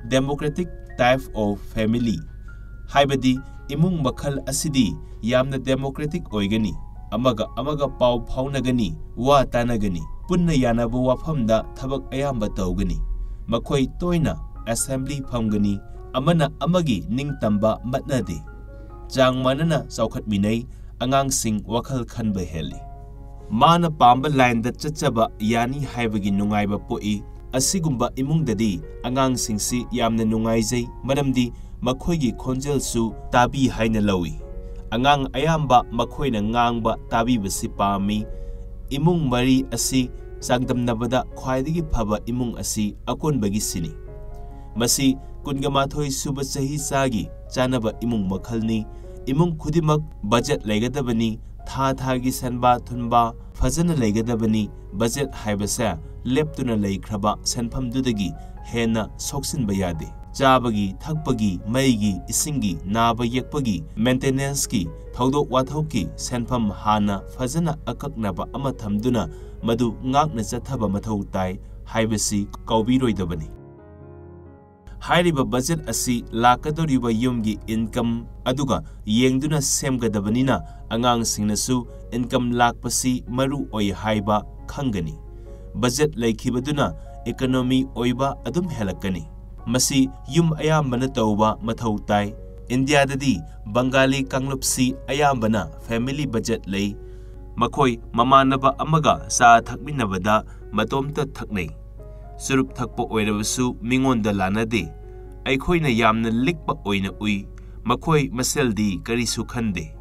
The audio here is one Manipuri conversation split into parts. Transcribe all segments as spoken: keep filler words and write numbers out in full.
Democratic type of family, ꯍꯥꯏꯕꯗꯤ ꯏꯃꯨꯡ ꯃꯈꯜ ꯑꯁꯤꯗꯤ ꯌꯥꯝꯅ democratic ꯑꯣꯏꯒꯅꯤ, ꯑꯃꯒ ꯑꯃꯒ ꯄꯥꯎ ꯐꯥꯎꯅꯒꯅꯤ, ꯋꯥ ꯇꯥꯅꯒꯅꯤ, ꯄꯨꯟꯅ ꯌꯥꯅꯕ ꯋꯥꯐꯝꯗ ꯊꯕꯛ ꯑꯌꯥꯝꯕ ꯇꯧꯒꯅꯤ꯫ ꯃꯈꯣꯏ ꯇꯣꯏꯅ assembly ꯐꯝꯒꯅꯤ, ꯑꯃꯅ ꯑꯃꯒꯤ ꯅꯤꯡꯇꯝꯕ ꯃꯠꯅꯗꯦ꯫ ꯆꯥꯡ ꯃꯥꯟꯅꯅ ꯆꯥꯎꯈꯠꯃꯤꯟꯅꯩ, ꯑꯉꯥꯡꯁꯤꯡ ꯋꯥꯈꯜ ꯈꯟꯕ ꯍꯦꯜꯂꯤ꯫ ꯃꯥꯅ ꯄꯥꯝꯕ lineꯗ ꯆꯠꯆꯕ ꯌꯥꯅꯤ ꯍꯥꯏꯕꯒꯤ ꯅꯨꯡꯉꯥꯏꯕ ꯄꯣꯛꯏ꯫ ꯑꯁꯤꯒꯨꯝꯕ ꯏꯃꯨꯡꯗꯗꯤ ꯑꯉꯥꯡꯁꯤꯡꯁꯤ ꯌꯥꯝꯅ ꯅꯨꯡꯉꯥꯏꯖꯩ, ꯃꯔꯝꯗꯤ ꯃꯈꯣꯏꯒꯤ ꯈꯣꯟꯖꯦꯜꯁꯨ ꯇꯥꯕꯤ ꯍꯥꯏꯅ ꯂꯧꯏ꯫ ꯑꯉꯥꯡ ꯑꯌꯥꯝꯕ ꯃꯈꯣꯏꯅ ꯉꯥꯡꯕ ꯇꯥꯕꯤꯕꯁꯤ ꯄꯥꯝꯃꯤ꯫ ꯏꯃꯨꯡ ꯃꯔꯤ ꯑꯁꯤ ꯆꯥꯡꯗꯝꯅꯕꯗ ꯈ꯭ꯋꯥꯏꯗꯒꯤ ꯐꯕ ꯏꯃꯨꯡ ꯑꯁꯤ ꯑꯀꯣꯟꯕꯒꯤꯁꯤꯅꯤ꯫ ꯃꯁꯤ ꯀꯨꯟꯒ ꯃꯥꯊꯣꯏ ꯁꯨꯕ ꯆꯍꯤ ꯆꯥꯒꯤ ꯆꯥꯅꯕ ꯏꯃꯨꯡ ꯃꯈꯜꯅꯤ꯫ ꯏꯃꯨꯡ ꯈꯨꯗꯤꯡꯃꯛ budget ꯂꯩꯒꯗꯕꯅꯤ, ꯊꯥ ꯊꯥꯒꯤ ꯁꯦꯟꯕꯥ ꯊꯨꯝꯕꯥ ꯐꯖꯅ ꯂꯩꯒꯗꯕꯅꯤ꯫ Budget ꯍꯥꯏꯕꯁꯦ ꯂꯦꯞꯇꯨꯅ ꯂꯩꯈ꯭ꯔꯕ ꯁꯦꯟꯐꯝꯗꯨꯗꯒꯤ ꯍꯦꯟꯅ ꯁꯣꯛꯆꯤꯟꯕ ꯌꯥꯗꯦ꯫ ꯆꯥꯕꯒꯤ, ꯊꯛꯄꯒꯤ, ꯃꯩꯒꯤ, ꯏꯁꯤꯡꯒꯤ, ꯅꯥꯕ ꯌꯦꯛꯄꯒꯤ, maintenanceꯀꯤ, ꯊꯧꯗꯣꯛ ꯋꯥꯊꯣꯛꯀꯤ ꯁꯦꯟꯐꯝ ꯍꯥꯟꯅ ꯐꯖꯅ ꯑꯀꯛꯅꯕ ꯑꯃ ꯊꯝꯗꯨꯅ ꯃꯗꯨ ꯉꯥꯛꯅ ꯆꯠꯊꯕ ꯃꯊꯧ ꯇꯥꯏ ꯍꯥꯏꯕꯁꯤ ꯀꯥꯎꯕꯤꯔꯣꯏꯗꯕꯅꯤ꯫ ꯍꯥꯏꯔꯤꯕ budget ꯑꯁꯤ ꯂꯥꯛꯀꯗꯧꯔꯤꯕ ꯌꯨꯝꯒꯤ income ꯑꯗꯨꯒ ꯌꯦꯡꯗꯨꯅ ꯁꯦꯝꯒꯗꯕꯅꯤꯅ, ꯑꯉꯥꯡꯁꯤꯡꯅꯁꯨ income ꯂꯥꯛꯄꯁꯤ ꯃꯔꯨ ꯑꯣꯏ ꯍꯥꯏꯕ ꯈꯪꯒꯅꯤ꯫ Budget ꯂꯩꯈꯤꯕꯗꯨꯅ economy ꯑꯣꯏꯕ ꯑꯗꯨꯝ ꯍꯦꯜꯂꯛꯀꯅꯤ꯫ ꯃꯁꯤ ꯌꯨꯝ ꯑꯌꯥꯝꯕꯅ ꯇꯧꯕ ꯃꯊꯧ ꯇꯥꯏ꯫ ꯏꯟꯗꯤꯌꯥꯗꯗꯤ ꯕꯪꯒꯥꯂꯤ ꯀꯥꯡꯂꯨꯞꯁꯤ ꯑꯌꯥꯝꯕꯅ family budget ꯂꯩ꯫ ꯃꯈꯣꯏ ꯃꯃꯥꯟꯅꯕ ꯑꯃꯒ ꯆꯥ ꯊꯛꯃꯤꯟꯅꯕꯗ ꯃꯇꯣꯝꯇ ꯊꯛꯅꯩ꯫ ꯆꯨꯔꯨꯞ ꯊꯛꯄ ꯑꯣꯏꯔꯕꯁꯨ ꯃꯤꯉꯣꯟꯗ ꯂꯥꯟꯅꯗꯦ꯫ ꯑꯩꯈꯣꯏꯅ ꯌꯥꯝꯅ ꯂꯤꯛꯄ ꯑꯣꯏꯅ ꯎꯏ꯫ ꯃꯈꯣꯏ ꯃꯁꯦꯜꯗꯤ ꯀꯔꯤꯁꯨ ꯈꯟꯗꯦ꯫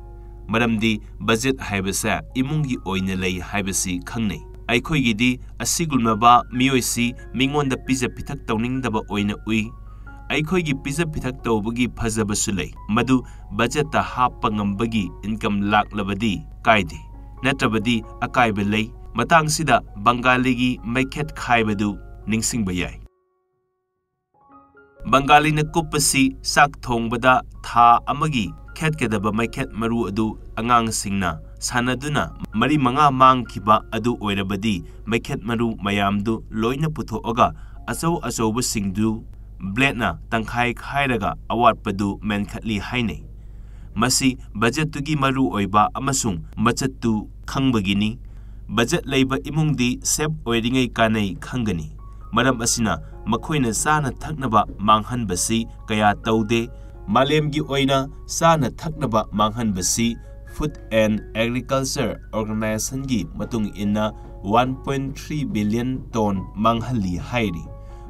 ꯃꯔꯝꯗꯤ budget ꯍꯥꯏꯕꯁꯦ ꯏꯃꯨꯡꯒꯤ ꯑꯣꯏꯅ ꯂꯩ ꯍꯥꯏꯕꯁꯤ ꯈꯪꯅꯩ꯫ ꯑꯩꯈꯣꯏꯒꯤꯗꯤ ꯑꯁꯤꯒꯨꯝꯂꯕ ꯃꯤꯑꯣꯏꯁꯤ ꯃꯤꯉꯣꯟꯗ ꯄꯤꯖ ꯄꯤꯊꯛ ꯇꯧꯅꯤꯡꯗꯕ ꯑꯣꯏꯅ ꯎꯏ꯫ ꯑꯩꯈꯣꯏꯒꯤ ꯄꯤꯖ ꯄꯤꯊꯛ ꯇꯧꯕꯒꯤ ꯐꯖꯕꯁꯨ ꯂꯩ꯫ ꯃꯗꯨ budgetꯇ ꯍꯥꯞꯄ ꯉꯝꯕꯒꯤ income ꯂꯥꯛꯂꯕꯗꯤ ꯀꯥꯏꯗꯦ, ꯅꯠꯇ꯭ꯔꯕꯗꯤ ꯑꯀꯥꯏꯕ ꯂꯩ꯫ ꯃꯇꯥꯡꯁꯤꯗ ꯕꯪꯒꯥꯂꯤꯒꯤ ꯃꯩꯈꯦꯠ ꯈꯥꯏꯕꯗꯨ ꯅꯤꯡꯁꯤꯡꯕ ꯌꯥꯏ꯫ ꯕꯪꯒꯥꯂꯤꯅ ꯀꯨꯞꯄꯁꯤ ꯆꯥꯛ ꯊꯣꯡꯕꯗ ꯊꯥ ꯑꯃꯒꯤ ꯈꯦꯠꯀꯗꯕ ꯃꯩꯈꯦꯠ ꯃꯔꯨ ꯑꯗꯨ ꯑꯉꯥꯡꯁꯤꯡꯅ ꯁꯥꯟꯅꯗꯨꯅ ꯃꯔꯤ ꯃꯉꯥ ꯃꯥꯡꯈꯤꯕ ꯑꯗꯨ ꯑꯣꯏꯔꯕꯗꯤ, ꯃꯩꯈꯦꯠ ꯃꯔꯨ ꯃꯌꯥꯝꯗꯨ ꯂꯣꯏꯅ ꯄꯨꯊꯣꯛꯑꯒ ꯑꯆꯧ ꯑꯆꯧꯕꯁꯤꯡꯗꯨ ꯕ꯭ꯂꯦꯗꯅ ꯇꯪꯈꯥꯏ ꯈꯥꯏꯔꯒ ꯑꯋꯥꯠꯄꯗꯨ ꯃꯦꯟꯈꯠꯂꯤ ꯍꯥꯏꯅꯩ꯫ ꯃꯁꯤ ꯕꯖꯦꯠꯇꯨꯒꯤ ꯃꯔꯨ ꯑꯣꯏꯕ ꯑꯃꯁꯨꯡ ꯃꯆꯠꯇꯨ ꯈꯪꯕꯒꯤꯅꯤ꯫ ꯕꯖꯦꯠ ꯂꯩꯕ ꯏꯃꯨꯡꯗꯤ ꯁꯦꯞ ꯑꯣꯏꯔꯤꯉꯩ ꯀꯥꯟꯅꯩ ꯈꯪꯒꯅꯤ꯫ ꯃꯔꯝ ꯑꯁꯤꯅ ꯃꯈꯣꯏꯅ ꯆꯥꯅ ꯊꯛꯅꯕ ꯃꯥꯡꯍꯟꯕꯁꯤ ꯀꯌꯥ ꯇꯧꯗꯦ꯫ ꯃꯥꯂꯦꯝꯒꯤ ꯑꯣꯏꯅ ꯆꯥꯅ ꯊꯛꯅꯕ ꯃꯥꯡꯍꯟꯕꯁꯤ Food and Agriculture Organizationꯒꯤ ꯃꯇꯨꯡ ꯏꯟꯅ one point three billion ton ꯃꯥꯡꯍꯜꯂꯤ ꯍꯥꯏꯔꯤ꯫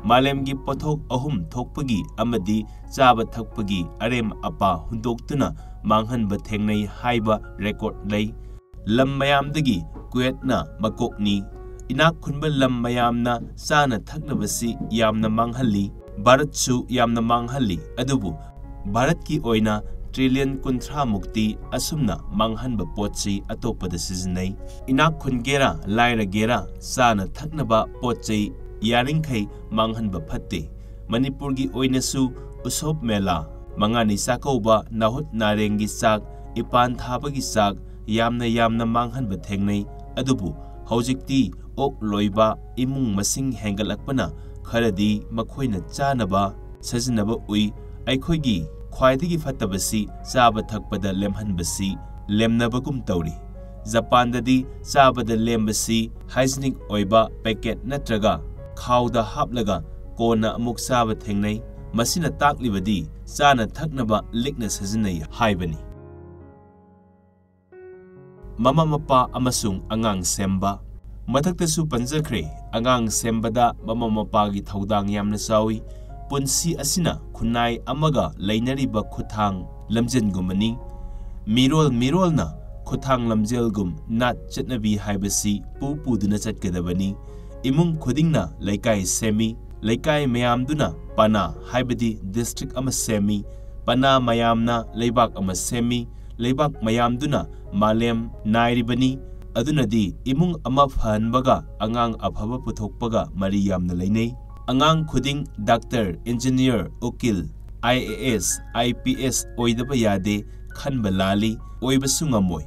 ꯃꯥꯂꯦꯝꯒꯤ ꯄꯣꯠꯊꯣꯛ ꯑꯍꯨꯝ ꯊꯣꯛꯄꯒꯤ ꯑꯃꯗꯤ ꯆꯥꯕ ꯊꯛꯄꯒꯤ ꯑꯔꯦꯝ ꯑꯄꯥ ꯍꯨꯟꯗꯣꯛꯇꯨꯅ ꯃꯥꯡꯍꯟꯕ ꯊꯦꯡꯅꯩ ꯍꯥꯏꯕ ꯔꯦꯀꯣꯔꯗ ꯂꯩ꯫ ꯂꯝ ꯃꯌꯥꯝꯗꯒꯤ ꯀꯨꯋꯦꯠꯅ ꯃꯀꯣꯛꯅꯤ꯫ ꯏꯅꯥꯛ ꯈꯨꯟꯕ ꯂꯝ ꯃꯌꯥꯝꯅ ꯆꯥꯅ ꯊꯛꯅꯕꯁꯤ ꯌꯥꯝꯅ ꯃꯥꯡꯍꯜꯂꯤ, ꯚꯥꯔꯠꯁꯨ ꯌꯥꯝꯅ ꯃꯥꯡꯍꯜꯂꯤ꯫ ꯑꯗꯨꯕꯨ ꯚꯥꯔꯠꯀꯤ ꯑꯣꯏꯅ ꯇ꯭ꯔꯤꯂꯤꯌꯟ ꯀꯨꯟꯊ꯭ꯔꯥ ꯃꯨꯛꯇꯤ ꯑꯁꯨꯝꯅ ꯃꯥꯡꯍꯟꯕ ꯄꯣꯠꯁꯤ ꯑꯇꯣꯞꯄꯗ ꯁꯤꯖꯤꯟꯅꯩ꯫ ꯏꯅꯥꯛ ꯈꯨꯟꯒꯦꯔꯥ ꯂꯥꯏꯔꯒꯦꯔꯥ, ꯆꯥꯅ ꯊꯛꯅꯕ ꯄꯣꯠ ꯆꯩ ꯌꯥꯔꯤꯈꯩ ꯃꯥꯡꯍꯟꯕ ꯐꯠꯇꯦ꯫ ꯃꯅꯤꯄꯨꯔꯒꯤ ꯑꯣꯏꯅꯁꯨ ꯎꯁꯣꯞ ꯃꯦꯂꯥ, ꯃꯉꯥꯅꯤ ꯆꯥꯛꯀꯧꯕ, ꯅꯥꯍꯨꯠ ꯅꯥꯔꯦꯡꯒꯤ ꯆꯥꯛ, ꯏꯄꯥꯟ ꯊꯥꯕꯒꯤ ꯆꯥꯛ ꯌꯥꯝꯅ ꯌꯥꯝꯅ ꯃꯥꯡꯍꯟꯕ ꯊꯦꯡꯅꯩ꯫ ꯑꯗꯨꯕꯨ ꯍꯧꯖꯤꯛꯇꯤ ꯑꯣꯛ ꯂꯣꯏꯕ ꯏꯃꯨꯡ ꯃꯁꯤꯡ ꯍꯦꯟꯒꯠꯂꯛꯄꯅ ꯈꯔꯗꯤ ꯃꯈꯣꯏꯅ ꯆꯥꯅꯕ ꯁꯤꯖꯤꯟꯅꯕ ꯎꯏ꯫ ꯑꯩꯈꯣꯏꯒꯤ ꯈ꯭ꯋꯥꯏꯗꯒꯤ ꯐꯠꯇꯕꯁꯤ ꯆꯥꯕ ꯊꯛꯄꯗ ꯂꯦꯝꯍꯟꯕꯁꯤ ꯂꯦꯝꯅꯕꯒꯨꯝ ꯇꯧꯔꯤ꯫ ꯖꯄꯥꯟꯗꯗꯤ ꯆꯥꯕꯗ ꯂꯦꯝꯕꯁꯤ ꯍꯥꯏꯖꯤꯅꯤꯛ ꯑꯣꯏꯕ ꯄꯦꯀꯦꯠ ꯅꯠꯇ꯭ꯔꯒ ꯈꯥꯎꯗ ꯍꯥꯞꯂꯒ ꯀꯣꯟꯅ ꯑꯃꯨꯛ ꯆꯥꯕ ꯊꯦꯡꯅꯩ꯫ ꯃꯁꯤꯅ ꯇꯥꯛꯂꯤꯕꯗꯤ ꯆꯥꯅ ꯊꯛꯅꯕ ꯂꯤꯛꯅ ꯁꯤꯖꯤꯟꯅꯩ ꯍꯥꯏꯕꯅꯤ꯫ ꯃꯃꯥ ꯃꯄꯥ ꯑꯃꯁꯨꯡ ꯑꯉꯥꯡ ꯁꯦꯝꯕ꯫ ꯃꯊꯛꯇꯁꯨ ꯄꯟꯖꯈ꯭ꯔꯦ, ꯑꯉꯥꯡ ꯁꯦꯝꯕꯗ ꯃꯃꯥ ꯃꯄꯥꯒꯤ ꯊꯧꯗꯥꯡ ꯌꯥꯝꯅ ꯆꯥꯎꯏ꯫ ꯄꯨꯟꯁꯤ ꯑꯁꯤꯅ ꯈꯨꯟꯅꯥꯏ ꯑꯃꯒ ꯂꯩꯅꯔꯤꯕ ꯈꯨꯠꯊꯥꯡ ꯂꯝꯖꯦꯟꯒꯨꯝꯕꯅꯤ꯫ ꯃꯤꯔꯣꯜ ꯃꯤꯔꯣꯜꯅ ꯈꯨꯠꯊꯥꯡ ꯂꯝꯖꯦꯜꯒꯨꯝ ꯅꯥꯠ ꯆꯠꯅꯕꯤ ꯍꯥꯏꯕꯁꯤ ꯄꯨ ꯄꯨꯗꯨꯅ ꯆꯠꯀꯗꯕꯅꯤ꯫ ꯏꯃꯨꯡ ꯈꯨꯗꯤꯡꯅ ꯂꯩꯀꯥꯏ ꯁꯦꯝꯃꯤ꯫ ꯂꯩꯀꯥꯏ ꯃꯌꯥꯝꯗꯨꯅ ꯄꯅꯥ ꯍꯥꯏꯕꯗꯤ ꯗꯤꯁꯇ꯭ꯔꯤꯛ ꯑꯃ ꯁꯦꯝꯃꯤ꯫ ꯄꯅꯥ ꯃꯌꯥꯝꯅ ꯂꯩꯕꯥꯛ ꯑꯃ ꯁꯦꯝꯃꯤ꯫ ꯂꯩꯕꯥꯛ ꯃꯌꯥꯝꯗꯨꯅ ꯃꯥꯂꯦꯝ ꯅꯥꯏꯔꯤꯕꯅꯤ꯫ ꯑꯗꯨꯅꯗꯤ ꯏꯃꯨꯡ ꯑꯃ ꯐꯍꯟꯕꯒ ꯑꯉꯥꯡ ꯑꯐꯕ ꯄꯨꯊꯣꯛꯄꯒ ꯃꯔꯤ ꯌꯥꯝꯅ ꯂꯩꯅꯩ꯫ ꯑꯉꯥꯡ ꯈꯨꯗꯤꯡ ꯗꯥꯛꯇꯔ, ꯏꯟꯖꯤꯅꯤꯌꯔ, ꯎꯀꯤꯜ, IAS, IPS ꯑꯣꯏꯗꯕ ꯌꯥꯗꯦ ꯈꯟꯕ ꯂꯥꯜꯂꯤ, ꯑꯣꯏꯕꯁꯨ ꯉꯝꯃꯣꯏ꯫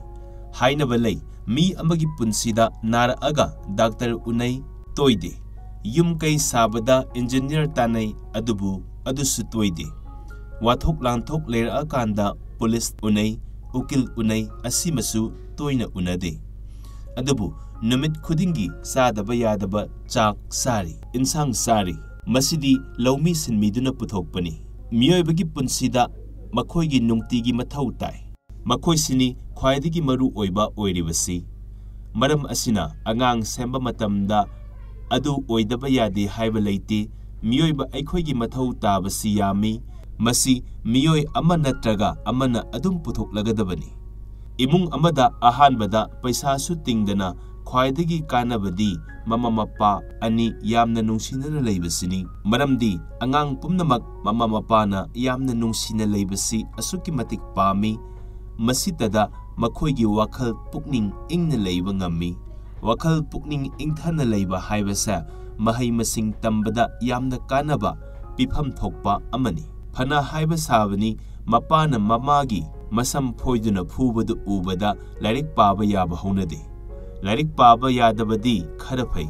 ꯍꯥꯏꯅꯕ ꯂꯩ, ꯃꯤ ꯑꯃꯒꯤ ꯄꯨꯟꯁꯤꯗ ꯅꯥꯔꯛꯑꯒ ꯗꯥꯛꯇꯔ ꯎꯅꯩ, ꯇꯣꯏꯗꯦ꯫ ꯌꯨꯝ ꯀꯩ ꯁꯥꯕꯗ ꯏꯟꯖꯤꯅꯤꯌꯔ ꯇꯥꯟꯅꯩ, ꯑꯗꯨꯕꯨ ꯑꯗꯨꯁꯨ ꯇꯣꯏꯗꯦ꯫ ꯋꯥꯊꯣꯛ ꯂꯥꯟꯊꯣꯛ ꯂꯩꯔꯛꯑꯀꯥꯟꯗ ꯄꯨꯂꯤꯁ ꯎꯅꯩ, ꯎꯀꯤꯜ ꯎꯅꯩ, ꯑꯁꯤꯃꯁꯨ ꯇꯣꯏꯅ ꯎꯅꯗꯦ꯫ ꯑꯗꯨꯕꯨ ꯅꯨꯃꯤꯠ ꯈꯨꯗꯤꯡꯒꯤ ꯆꯥꯗꯕ ꯌꯥꯗꯕ ꯆꯥꯛ ꯆꯥꯔꯤ, ꯏꯟꯁꯥꯡ ꯆꯥꯔꯤ꯫ ꯃꯁꯤꯗꯤ ꯂꯧꯃꯤ ꯁꯤꯟꯃꯤꯗꯨꯅ ꯄꯨꯊꯣꯛꯄꯅꯤ꯫ ꯃꯤꯑꯣꯏꯕꯒꯤ ꯄꯨꯟꯁꯤꯗ ꯃꯈꯣꯏꯒꯤ ꯅꯨꯡꯇꯤꯒꯤ ꯃꯊꯧ ꯇꯥꯏ꯫ ꯃꯈꯣꯏꯁꯤꯅꯤ ꯈ꯭ꯋꯥꯏꯗꯒꯤ ꯃꯔꯨ ꯑꯣꯏꯕ ꯑꯣꯏꯔꯤꯕꯁꯤ꯫ ꯃꯔꯝ ꯑꯁꯤꯅ ꯑꯉꯥꯡ ꯁꯦꯝꯕ ꯃꯇꯝꯗ ꯑꯗꯨ ꯑꯣꯏꯗꯕ ꯌꯥꯗꯦ ꯍꯥꯏꯕ ꯂꯩꯇꯦ꯫ ꯃꯤꯑꯣꯏꯕ ꯑꯩꯈꯣꯏꯒꯤ ꯃꯊꯧ ꯇꯥꯕꯁꯤ ꯌꯥꯝꯃꯤ꯫ ꯃꯁꯤ ꯃꯤꯑꯣꯏ ꯑꯃ ꯅꯠꯇ꯭ꯔꯒ ꯑꯃꯅ ꯑꯗꯨꯝ ꯄꯨꯊꯣꯛꯂꯒꯗꯕꯅꯤ꯫ ꯏꯃꯨꯡ ꯑꯃꯗ ꯑꯍꯥꯟꯕꯗ ꯄꯩꯁꯥꯁꯨ ꯇꯤꯡꯗꯅ ꯈ꯭ꯋꯥꯏꯗꯒꯤ ꯀꯥꯟꯅꯕꯗꯤ ꯃꯃꯥ ꯃꯄꯥ ꯑꯅꯤ ꯌꯥꯝꯅ ꯅꯨꯡꯁꯤꯅꯅ ꯂꯩꯕꯁꯤꯅꯤ꯫ ꯃꯔꯝꯗꯤ ꯑꯉꯥꯡ ꯄꯨꯝꯅꯃꯛ ꯃꯃꯥ ꯃꯄꯥꯅ ꯌꯥꯝꯅ ꯅꯨꯡꯁꯤꯅ ꯂꯩꯕꯁꯤ ꯑꯁꯨꯛꯀꯤ ꯃꯇꯤꯛ ꯄꯥꯝꯃꯤ꯫ ꯃꯁꯤꯇꯗ ꯃꯈꯣꯏꯒꯤ ꯋꯥꯈꯜ ꯄꯨꯛꯅꯤꯡ ꯏꯪꯅ ꯂꯩꯕ ꯉꯝꯃꯤ꯫ ꯋꯥꯈꯜ ꯄꯨꯛꯅꯤꯡ ꯏꯪꯊꯅ ꯂꯩꯕ ꯍꯥꯏꯕꯁꯦ ꯃꯍꯩ ꯃꯁꯤꯡ ꯇꯝꯕꯗ ꯌꯥꯝꯅ ꯀꯥꯟꯅꯕ, ꯄꯤꯐꯝ ꯊꯣꯛꯄ ꯑꯃꯅꯤ꯫ ꯐꯅ ꯍꯥꯏꯕ ꯁꯥꯕꯅꯤ, ꯃꯄꯥꯅ ꯃꯃꯥꯒꯤ ꯃꯁꯝ ꯐꯣꯏꯗꯨꯅ ꯐꯨꯕꯗꯨ ꯎꯕꯗ ꯂꯥꯏꯔꯤꯛ ꯄꯥꯕ ꯌꯥꯕ ꯍꯧꯅꯗꯦ꯫ ꯂꯥꯏꯔꯤꯛ ꯄꯥꯕ ꯌꯥꯗꯕꯗꯤ ꯈꯔ ꯐꯩ꯫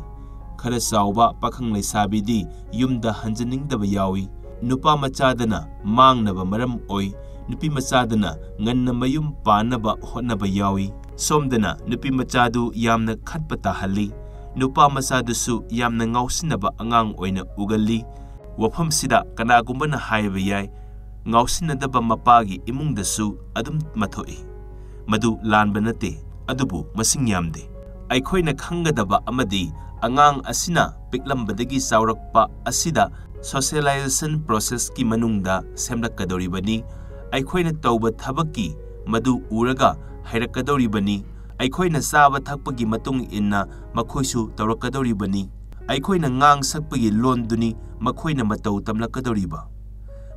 ꯈꯔ ꯆꯥꯎꯕ ꯄꯥꯈꯪ ꯂꯩꯁꯥꯕꯤꯗꯤ ꯌꯨꯝꯗ ꯍꯟꯖꯅꯤꯡꯗꯕ ꯌꯥꯎꯏ꯫ ꯅꯨꯄꯥ ꯃꯆꯥꯗꯅ ꯃꯥꯡꯅꯕ ꯃꯔꯝ ꯑꯣꯏ꯫ ꯅꯨꯄꯤ ꯃꯆꯥꯗꯅ ꯉꯟꯅ ꯃꯌꯨꯝ ꯄꯥꯟꯅꯕ ꯍꯣꯠꯅꯕ ꯌꯥꯎꯏ꯫ ꯁꯣꯝꯗꯅ ꯅꯨꯄꯤ ꯃꯆꯥꯗꯨ ꯌꯥꯝꯅ ꯈꯠꯄ ꯇꯥꯍꯜꯂꯤ꯫ ꯅꯨꯄꯥ ꯃꯆꯥꯗꯨꯁꯨ ꯌꯥꯝꯅ ꯉꯥꯎꯁꯤꯟꯅꯕ ꯑꯉꯥꯡ ꯑꯣꯏꯅ ꯎꯒꯜꯂꯤ꯫ ꯋꯥꯐꯝꯁꯤꯗ ꯀꯅꯥꯒꯨꯝꯕꯅ ꯍꯥꯏꯕ ꯌꯥꯏ, ꯉꯥꯎꯁꯤꯟꯅꯗꯕ ꯃꯄꯥꯒꯤ ꯏꯃꯨꯡꯗꯁꯨ ꯑꯗꯨꯝ ꯃꯊꯣꯛꯏ꯫ ꯃꯗꯨ ꯂꯥꯟꯕ ꯅꯠꯇꯦ, ꯑꯗꯨꯕꯨ ꯃꯁꯤꯡ ꯌꯥꯝꯗꯦ꯫ ꯑꯩꯈꯣꯏꯅ ꯈꯪꯒꯗꯕ ꯑꯃꯗꯤ ꯑꯉꯥꯡ ꯑꯁꯤꯅ ꯄꯤꯛꯂꯝꯕꯗꯒꯤ ꯆꯥꯎꯔꯛꯄ ꯑꯁꯤꯗ socialization processꯀꯤ ꯃꯅꯨꯡꯗ ꯁꯦꯝꯂꯛꯀꯗꯧꯔꯤꯕꯅꯤ꯫ ꯑꯩꯈꯣꯏꯅ ꯇꯧꯕ ꯊꯕꯛꯀꯤ ꯃꯗꯨ ꯎꯔꯒ ꯍꯩꯔꯛꯀꯗꯧꯔꯤꯕꯅꯤ꯫ ꯑꯩꯈꯣꯏꯅ ꯆꯥꯕ ꯊꯛꯄꯒꯤ ꯃꯇꯨꯡ ꯏꯟꯅ ꯃꯈꯣꯏꯁꯨ ꯇꯧꯔꯛꯀꯗꯧꯔꯤꯕꯅꯤ꯫ ꯑꯩꯈꯣꯏꯅ ꯉꯥꯡ ꯁꯛꯄꯒꯤ ꯂꯣꯟꯗꯨꯅꯤ ꯃꯈꯣꯏꯅ ꯃꯇꯧ ꯇꯝꯂꯛꯀꯗꯧꯔꯤꯕ꯫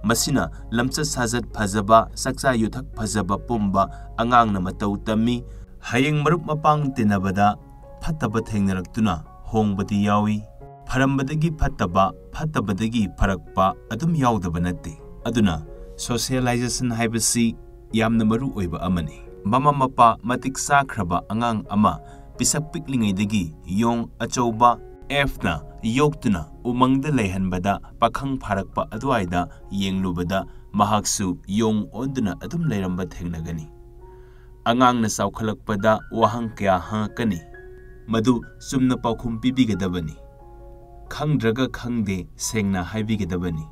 ꯃꯁꯤꯅ ꯂꯝꯆꯠ ꯁꯥꯖꯠ ꯐꯖꯕ, ꯆꯥꯛꯆꯥ ꯌꯨꯊꯛ ꯐꯖꯕ ꯄꯨꯝꯕ ꯑꯉꯥꯡꯅ ꯃꯇꯧ ꯇꯝꯃꯤ꯫ ꯍꯌꯦꯡ ꯃꯔꯨꯞ ꯃꯄꯥꯡ ꯇꯤꯟꯅꯕꯗ ꯐꯠꯇꯕ ꯊꯦꯡꯅꯔꯛꯇꯨꯅ ꯍꯣꯡꯕꯗꯤ ꯌꯥꯎꯏ꯫ ꯐꯔꯝꯕꯗꯒꯤ ꯐꯠꯇꯕ, ꯐꯠꯇꯕꯗꯒꯤ ꯐꯔꯛꯄ ꯑꯗꯨꯝ ꯌꯥꯎꯗꯕ ꯅꯠꯇꯦ꯫ ꯑꯗꯨꯅ socialization ꯍꯥꯏꯕꯁꯤ ꯌꯥꯝꯅ ꯃꯔꯨ ꯑꯣꯏꯕ ꯑꯃꯅꯤ꯫ ꯃꯃꯥ ꯃꯄꯥ ꯃꯇꯤꯛ ꯆꯥꯈ꯭ꯔꯕ ꯑꯉꯥꯡ ꯑꯃ ꯄꯤꯁꯛ ꯄꯤꯛꯂꯤꯉꯩꯗꯒꯤ ꯌꯣꯡ ꯑꯆꯧꯕ ꯑꯦꯐꯅ ꯌꯣꯛꯇꯨꯅ ꯎꯃꯪꯗ ꯂꯩꯍꯟꯕꯗ ꯄꯥꯈꯪ ꯐꯥꯔꯛꯄ ꯑꯗꯨꯋꯥꯏꯗ ꯌꯦꯡꯂꯨꯕꯗ ꯃꯍꯥꯛꯁꯨ ꯌꯣꯡ ꯑꯣꯟꯗꯨꯅ ꯑꯗꯨꯝ ꯂꯩꯔꯝꯕ ꯊꯦꯡꯅꯒꯅꯤ꯫ ꯑꯉꯥꯡꯅ ꯆꯥꯎꯈꯠꯂꯛꯄꯗ ꯋꯥꯍꯪ ꯀꯌꯥ ꯍꯪꯉꯛꯀꯅꯤ꯫ ꯃꯗꯨ ꯆꯨꯝꯅ ꯄꯥꯎꯈꯨꯝ ꯄꯤꯕꯤꯒꯗꯕꯅꯤ꯫ ꯈꯪꯗ꯭ꯔꯒ ꯈꯪꯗꯦ ꯁꯦꯡꯅ ꯍꯥꯏꯕꯤꯒꯗꯕꯅꯤ꯫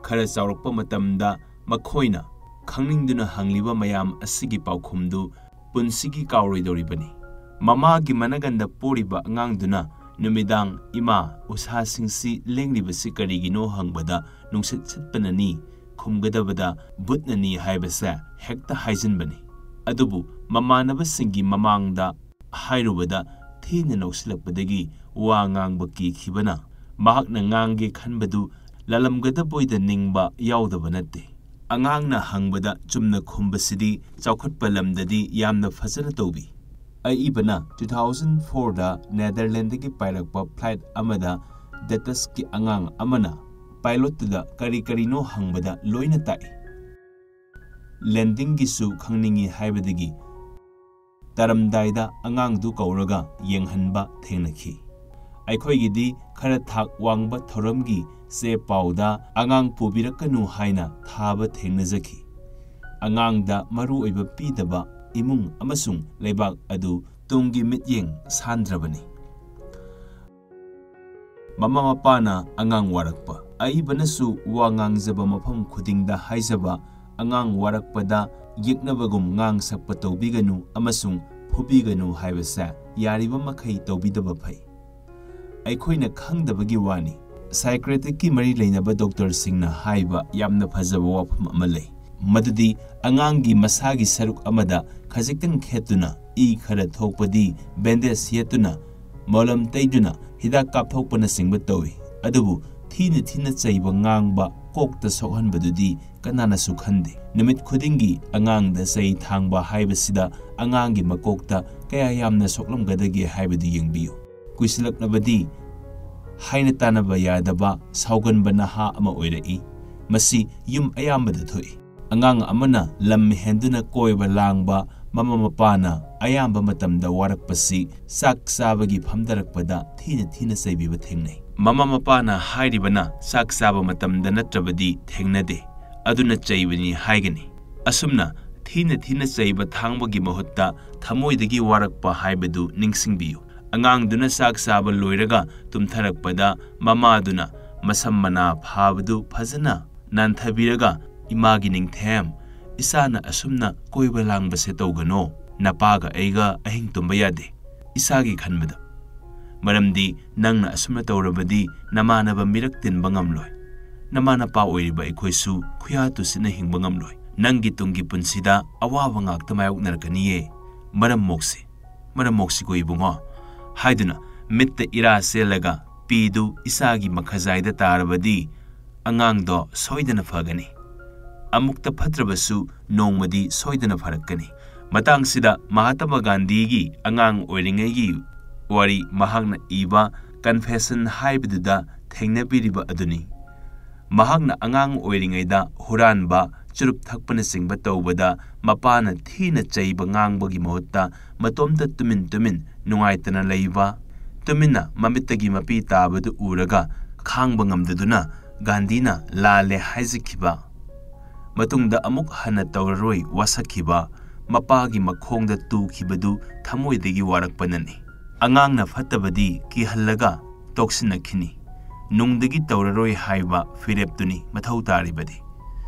ꯈꯔ ꯆꯥꯎꯔꯛꯄ ꯃꯇꯝꯗ ꯃꯈꯣꯏꯅ ꯈꯪꯅꯤꯡꯗꯨꯅ ꯍꯪꯂꯤꯕ ꯃꯌꯥꯝ ꯑꯁꯤꯒꯤ ꯄꯥꯎꯈꯨꯝꯗꯨ ꯄꯨꯟꯁꯤꯒꯤ ꯀꯥꯎꯔꯣꯏꯗꯧꯔꯤꯕꯅꯤ꯫ ꯃꯃꯥꯒꯤ ꯃꯅꯒꯟꯗ ꯄꯣꯔꯤꯕ ꯑꯉꯥꯡꯗꯨꯅ ꯅꯨꯃꯤꯗꯥꯡ "ꯏꯃꯥ, ꯎꯁꯥꯁꯤꯡꯁꯤ ꯂꯦꯡꯂꯤꯕꯁꯤ ꯀꯔꯤꯒꯤꯅꯣ?" ꯍꯪꯕꯗ "ꯅꯨꯡꯁꯤꯠ ꯁꯤꯠꯄꯅꯅꯤ" ꯈꯨꯝꯒꯗꯕꯗ "ꯚꯨꯠꯅꯅꯤ" ꯍꯥꯏꯕꯁꯦ ꯍꯦꯛꯇ ꯍꯥꯏꯖꯤꯟꯕꯅꯤ꯫ ꯑꯗꯨꯕꯨ ꯃꯃꯥꯟꯅꯕꯁꯤꯡꯒꯤ ꯃꯃꯥꯡꯗ ꯍꯥꯏꯔꯨꯕꯗ ꯊꯤꯅ ꯅꯣꯛꯁꯤꯜꯂꯛꯄꯗꯒꯤ ꯋꯥ ꯉꯥꯡꯕ ꯀꯤꯈꯤꯕꯅ ꯃꯍꯥꯛꯅ ꯉꯥꯡꯒꯦ ꯈꯟꯕꯗꯨ ꯂꯥꯜꯂꯝꯒꯗꯕꯣꯏꯗ ꯅꯤꯡꯕ ꯌꯥꯎꯗꯕ ꯅꯠꯇꯦ꯫ ꯑꯉꯥꯡꯅ ꯍꯪꯕꯗ ꯆꯨꯝꯅ ꯈꯨꯝꯕꯁꯤꯗꯤ ꯆꯥꯎꯈꯠꯄ ꯂꯝꯗꯗꯤ ꯌꯥꯝꯅ ꯐꯖꯅ ꯇꯧꯕꯤ꯫ ꯑꯏꯕꯅ two thousand fourꯗ ꯅꯦꯗꯔꯂꯦꯟꯗꯒꯤ ꯄꯥꯏꯔꯛꯄ ꯐ꯭ꯂꯥꯏꯠ ꯑꯃꯗ ꯗꯇꯁꯀꯤ ꯑꯉꯥꯡ ꯑꯃꯅ ꯄꯥꯏꯂꯣꯠꯇꯨꯗ ꯀꯔꯤ ꯀꯔꯤꯅꯣ ꯍꯪꯕꯗ ꯂꯣꯏꯅ ꯇꯥꯛꯏ꯫ ꯂꯦꯟꯗꯤꯡꯒꯤꯁꯨ ꯈꯪꯅꯤꯡꯏ ꯍꯥꯏꯕꯗꯒꯤ ꯇꯥꯔꯝꯗꯥꯏꯗ ꯑꯉꯥꯡꯗꯨ ꯀꯧꯔꯒ ꯌꯦꯡꯍꯟꯕ ꯊꯦꯡꯅꯈꯤ꯫ ꯑꯩꯈꯣꯏꯒꯤꯗꯤ ꯈꯔ ꯊꯥꯛ ꯋꯥꯡꯕ ꯊꯧꯔꯝꯒꯤ ꯆꯦ ꯄꯥꯎꯗ "ꯑꯉꯥꯡ ꯄꯨꯕꯤꯔꯛꯀꯅꯨ" ꯍꯥꯏꯅ ꯊꯥꯕ ꯊꯦꯡꯅꯖꯈꯤ꯫ ꯑꯉꯥꯡꯗ ꯃꯔꯨ ꯑꯣꯏꯕ ꯄꯤꯗꯕ ꯏꯃꯨꯡ ꯑꯃꯁꯨꯡ ꯂꯩꯕꯥꯛ ꯑꯗꯨ ꯇꯨꯡꯒꯤ ꯃꯤꯠꯌꯦꯡ ꯁꯥꯟꯗ꯭ꯔꯕꯅꯤ꯫ ꯃꯃꯥ ꯃꯄꯥꯅ ꯑꯉꯥꯡ ꯋꯥꯔꯛꯄ꯫ ꯑꯏꯕꯅꯁꯨ ꯋꯥ ꯉꯥꯡꯖꯕ ꯃꯐꯝ ꯈꯨꯗꯤꯡꯗ ꯍꯥꯏꯖꯕ, ꯑꯉꯥꯡ ꯋꯥꯔꯛꯄꯗ ꯌꯦꯛꯅꯕꯒꯨꯝ ꯉꯥꯡ ꯁꯛꯄ ꯇꯧꯕꯤꯒꯅꯨ ꯑꯃꯁꯨꯡ ꯐꯨꯕꯤꯒꯅꯨ ꯍꯥꯏꯕꯁꯦ ꯌꯥꯔꯤꯕ ꯃꯈꯩ ꯇꯧꯕꯤꯗꯕ ꯐꯩ꯫ ꯑꯩꯈꯣꯏꯅ ꯈꯪꯗꯕꯒꯤ ꯋꯥꯅꯤ꯫ ꯁꯥꯏꯀ꯭ꯔꯦꯇꯤꯛꯀꯤ ꯃꯔꯤ ꯂꯩꯅꯕ ꯗꯣꯛꯇꯔꯁꯤꯡꯅ ꯍꯥꯏꯕ ꯌꯥꯝꯅ ꯐꯖꯕ ꯋꯥꯐꯝ ꯑꯃ ꯂꯩ, ꯃꯗꯨꯗꯤ ꯑꯉꯥꯡꯒꯤ ꯃꯁꯥꯒꯤ ꯁꯔꯨꯛ ꯑꯃꯗ ꯈꯖꯤꯛꯇꯪ ꯈꯦꯠꯇꯨꯅ, ꯏ ꯈꯔ ꯊꯣꯛꯄꯗꯤ ꯕꯦꯟꯗꯦꯖ ꯌꯦꯠꯇꯨꯅ, ꯃꯣꯂꯝ ꯇꯩꯗꯨꯅ, ꯍꯤꯗꯥꯛ ꯀꯥꯞꯊꯣꯛꯄꯅꯆꯤꯡꯕ ꯇꯧꯏ꯫ ꯑꯗꯨꯕꯨ ꯊꯤꯅ ꯊꯤꯅ ꯆꯩꯕ ꯉꯥꯡꯕ, ꯀꯣꯛꯇ ꯁꯣꯛꯍꯟꯕꯗꯨꯗꯤ ꯀꯅꯥꯅꯁꯨ ꯈꯟꯗꯦ꯫ ꯅꯨꯃꯤꯠ ꯈꯨꯗꯤꯡꯒꯤ ꯑꯉꯥꯡꯗ ꯆꯩ ꯊꯥꯡꯕ ꯍꯥꯏꯕꯁꯤꯗ ꯑꯉꯥꯡꯒꯤ ꯃꯀꯣꯛꯇ ꯀꯌꯥ ꯌꯥꯝꯅ ꯁꯣꯛꯂꯝꯒꯗꯒꯦ ꯍꯥꯏꯕꯗꯨ ꯌꯦꯡꯕꯤꯌꯨ꯫ ꯀꯨꯏꯁꯤꯜꯂꯛꯂꯕꯗꯤ ꯍꯥꯏꯅ ꯇꯥꯅꯕ ꯌꯥꯗꯕ, ꯁꯥꯎꯒꯟꯕ ꯅꯍꯥ ꯑꯃ ꯑꯣꯏꯔꯛꯏ꯫ ꯃꯁꯤ ꯌꯨꯝ ꯑꯌꯥꯝꯕꯗ ꯊꯣꯛꯏ꯫ ꯑꯉꯥꯡ ꯑꯃꯅ ꯂꯝ ꯍꯦꯟꯗꯨꯅ ꯀꯣꯏꯕ ꯂꯥꯡꯕ, ꯃꯃꯥ ꯃꯄꯥꯅ ꯑꯌꯥꯝꯕ ꯃꯇꯝꯗ ꯋꯥꯔꯛꯄꯁꯤ ꯆꯥꯛ ꯆꯥꯕꯒꯤ ꯐꯝꯊꯔꯛꯄꯗ ꯊꯤꯅ ꯊꯤꯅ ꯆꯩꯕꯤꯕ ꯊꯦꯡꯅꯩ꯫ ꯃꯃꯥ ꯃꯄꯥꯅ ꯍꯥꯏꯔꯤꯕꯅ ꯆꯥꯛ ꯆꯥꯕ ꯃꯇꯝꯗ ꯅꯠꯇ꯭ꯔꯕꯗꯤ ꯊꯦꯡꯅꯗꯦ, ꯑꯗꯨꯅ ꯆꯩꯕꯅꯤ ꯍꯥꯏꯒꯅꯤ꯫ ꯑꯁꯨꯝꯅ ꯊꯤꯅ ꯊꯤꯅ ꯆꯩꯕ ꯊꯥꯡꯕꯒꯤ ꯃꯍꯨꯠꯇ ꯊꯃꯣꯏꯗꯒꯤ ꯋꯥꯔꯛꯄ ꯍꯥꯏꯕꯗꯨ ꯅꯤꯡꯁꯤꯡꯕꯤꯌꯨ꯫ ꯑꯉꯥꯡꯗꯨꯅ ꯆꯥꯛ ꯆꯥꯕ ꯂꯣꯏꯔꯒ ꯇꯨꯝꯊꯔꯛꯄꯗ ꯃꯃꯥꯗꯨꯅ ꯃꯁꯝ ꯃꯅꯥ ꯐꯥꯕꯗꯨ ꯐꯖꯅ ꯅꯥꯟꯊꯕꯤꯔꯒ, "ꯏꯃꯥꯒꯤ ꯅꯤꯡꯊꯦꯝ, ꯏꯆꯥꯅ ꯑꯁꯨꯝꯅ ꯀꯣꯏꯕ ꯂꯥꯡꯕꯁꯦ ꯇꯧꯒꯅꯣ꯫ ꯅꯄꯥꯒ ꯑꯩꯒ ꯑꯍꯤꯡ ꯇꯨꯝꯕ ꯌꯥꯗꯦ ꯏꯆꯥꯒꯤ ꯈꯟꯕꯗ꯫ ꯃꯔꯝꯗꯤ ꯅꯪꯅ ꯑꯁꯨꯝꯅ ꯇꯧꯔꯕꯗꯤ ꯅꯃꯥꯟꯅꯕ ꯃꯤꯔꯛ ꯇꯤꯟꯕ ꯉꯝꯂꯣꯏ꯫ ꯅꯃꯥ ꯅꯄꯥ ꯑꯣꯏꯔꯤꯕ ꯑꯩꯈꯣꯏꯁꯨ ꯈꯨꯌꯥ ꯇꯨꯁꯤꯠꯅ ꯍꯤꯡꯕ ꯉꯝꯂꯣꯏ꯫ ꯅꯪꯒꯤ ꯇꯨꯡꯒꯤ ꯄꯨꯟꯁꯤꯗ ꯑꯋꯥꯕ ꯉꯥꯛꯇ ꯃꯥꯌꯣꯛꯅꯔꯛꯀꯅꯤꯌꯦ꯫ ꯃꯔꯝ ꯃꯣꯛꯁꯤ, ꯃꯔꯝ ꯃꯣꯛꯁꯤꯀꯣ ꯏꯕꯨꯡꯉꯣ" ꯍꯥꯏꯗꯨꯅ ꯃꯤꯠꯇ ꯏꯔꯥ ꯆꯦꯜꯂꯒ ꯄꯤꯗꯨ ꯏꯆꯥꯒꯤ ꯃꯈꯖꯥꯏꯗ ꯇꯥꯔꯕꯗꯤ ꯑꯉꯥꯡꯗꯣ ꯁꯣꯏꯗꯅ ꯐꯒꯅꯤ꯫ ꯑꯃꯨꯛꯇ ꯐꯠꯇ꯭ꯔꯕꯁꯨ ꯅꯣꯡꯃꯗꯤ ꯁꯣꯏꯗꯅ ꯐꯔꯛꯀꯅꯤ꯫ ꯃꯇꯥꯡꯁꯤꯗ ꯃꯍꯥꯇꯃꯥ ꯒꯥꯟꯙꯤꯒꯤ ꯑꯉꯥꯡ ꯑꯣꯏꯔꯤꯉꯩꯒꯤ ꯋꯥꯔꯤ, ꯃꯍꯥꯛꯅ ꯏꯕ ꯀꯟꯐꯦꯁꯟ ꯍꯥꯏꯕꯗꯨꯗ ꯊꯦꯡꯅꯕꯤꯔꯤꯕ ꯑꯗꯨꯅꯤ꯫ ꯃꯍꯥꯛꯅ ꯑꯉꯥꯡ ꯑꯣꯏꯔꯤꯉꯩꯗ ꯍꯨꯔꯥꯟꯕ, ꯆꯨꯔꯨꯞ ꯊꯛꯄꯅꯆꯤꯡꯕ ꯇꯧꯕꯗ ꯃꯄꯥꯅ ꯊꯤꯅ ꯆꯩꯕ ꯉꯥꯡꯕꯒꯤ ꯃꯍꯨꯠꯇ ꯃꯇꯣꯝꯇ ꯇꯨꯃꯤꯟ ꯇꯨꯃꯤꯟ ꯅꯨꯡꯉꯥꯏꯇꯅ ꯂꯩꯕ, ꯇꯨꯃꯤꯟꯅ ꯃꯃꯤꯠꯇꯒꯤ ꯃꯄꯤ ꯇꯥꯕꯗꯨ ꯎꯔꯒ ꯈꯥꯡꯕ ꯉꯝꯗꯗꯨꯅ ꯒꯥꯟꯙꯤꯅ ꯂꯥꯜꯂꯦ ꯍꯥꯏꯖꯈꯤꯕ, ꯃꯇꯨꯡꯗ ꯑꯃꯨꯛ ꯍꯟꯅ ꯇꯧꯔꯔꯣꯏ ꯋꯥꯁꯛꯈꯤꯕ, ꯃꯄꯥꯒꯤ ꯃꯈꯣꯡꯗ ꯇꯨꯈꯤꯕꯗꯨ ꯊꯃꯣꯏꯗꯒꯤ ꯋꯥꯔꯛꯄꯅꯅꯤ꯫ ꯑꯉꯥꯡꯅ ꯐꯠꯇꯕꯗꯤ ꯀꯤꯍꯜꯂꯒ ꯇꯣꯛꯁꯤꯟꯅꯈꯤꯅꯤ꯫ ꯅꯨꯡꯗꯒꯤ ꯇꯧꯔꯔꯣꯏ ꯍꯥꯏꯕ ꯐꯤꯔꯦꯞꯇꯨꯅꯤ ꯃꯊꯧ ꯇꯥꯔꯤꯕꯗꯤ꯫